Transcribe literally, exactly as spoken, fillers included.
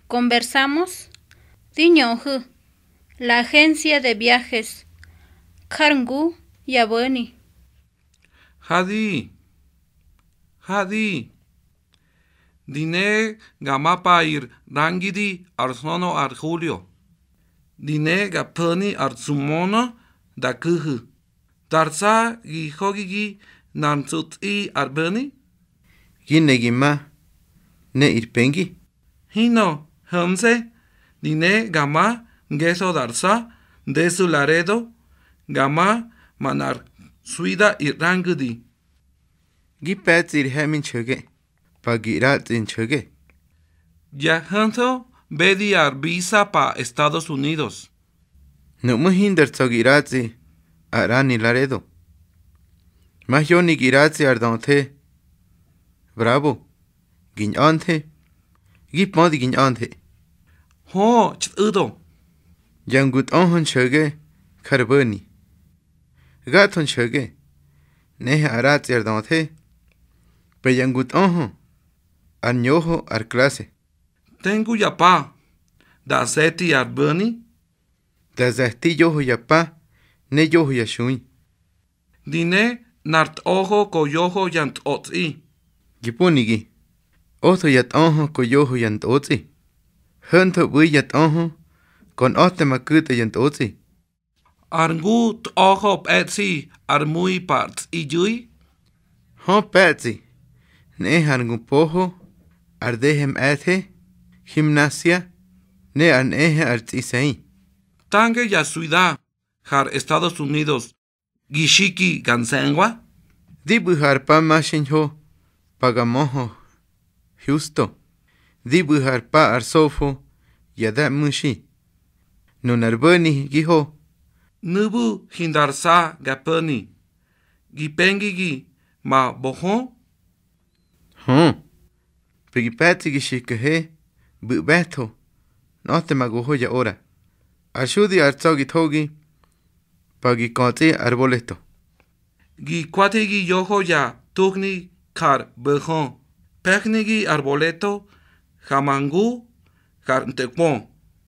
Conversamos, di ñöhu̱, la agencia de viajes, jar ngu ya bo̱ni. Hadi, hadi. Di ne ga ma pa ir ꞌrangidi ar Sono ar Hulio. Di ne ga po̱ni ar Sumono da ku̱hu̱. Dar sa gi johigi nar ntsutsꞌi ar bo̱ni? Gi ne gi ma, ne ir pengi. Hinꞌö ho̱nse̱, di ne ga ma ngetho dar sa, ndesu Laredo, ga ma ma nꞌar Suida ir ꞌrangudi. Gi pe̱tsꞌi ri he̱ꞌmi nxo̱ge, pa gi ꞌratsꞌi nxo̱ge. Ya ho̱ntho bedi ar bisa pa Estados Unidos. Nuꞌmú̱ hindar tsa̱ gi ꞌratsꞌi ar ꞌrani Laredo. Mahyoni gi ꞌratsꞌi ar döthe Brabo, gi ñꞌa̱nthe, gi pödi gi ñꞌa̱nthe. Hö, xtꞌu̱do. Ya ngu tꞌöhö nxo̱ge jar bo̱ni. Gatho nxo̱ge, nꞌehe ar ꞌratsꞌi ar döthe. Pe ya ngu tꞌöhö, ar ñoho ar klase. Tengu ya pa, da ze̱ti ar bo̱ni. Da ze̱ti yoho ya pa, ne yoho ya xui. Di ne nꞌar tꞌoho ko yoho ya ntꞌotsꞌi. Gi punigi, otho ya tꞌöhö ko yoho ya ntꞌotsꞌi. Ho̱ntho ꞌbu̱i ya tꞌöhö, ko nꞌa̱temaku̱tꞌa ya ntꞌotsꞌi. Ar ngu tꞌa̱ga̱ pe̱tsꞌi ar mu̱i pa ar tsꞌiyu̱i? Hö pe̱tsꞌi, nꞌehe ar ngu poho, ar dehe mꞌe̱the, gimnasia, ne ar nꞌehe ar tsꞌise̱i. Tange ya suida har Estados Unidos gi xiki ga nse̱ngwa? Di ꞌbu̱hu̱ ar pa ma xiñho pa ga möhö Husto. Di ꞌbu̱hu̱ ar pa ar sofo ya de̱ ꞌmu̱xi. Nunar bo̱ni gi ho. Nuꞌbu̱ hindar sa ga po̱ni, gi pengigi ma bohö? Hö. Pe gi pe̱tsꞌi gi xikahe, ꞌbu̱ ꞌbe̱tho, nꞌa̱temagu̱ho ya ora. Ar xudi ar tsa̱ gi thogi, pa gi kötsꞌi ar boleto. Gi kwathigi yoho ya tuhni jar bo̱jö, pe̱hnigi ar boleto, ha ma ngu har ntekpö.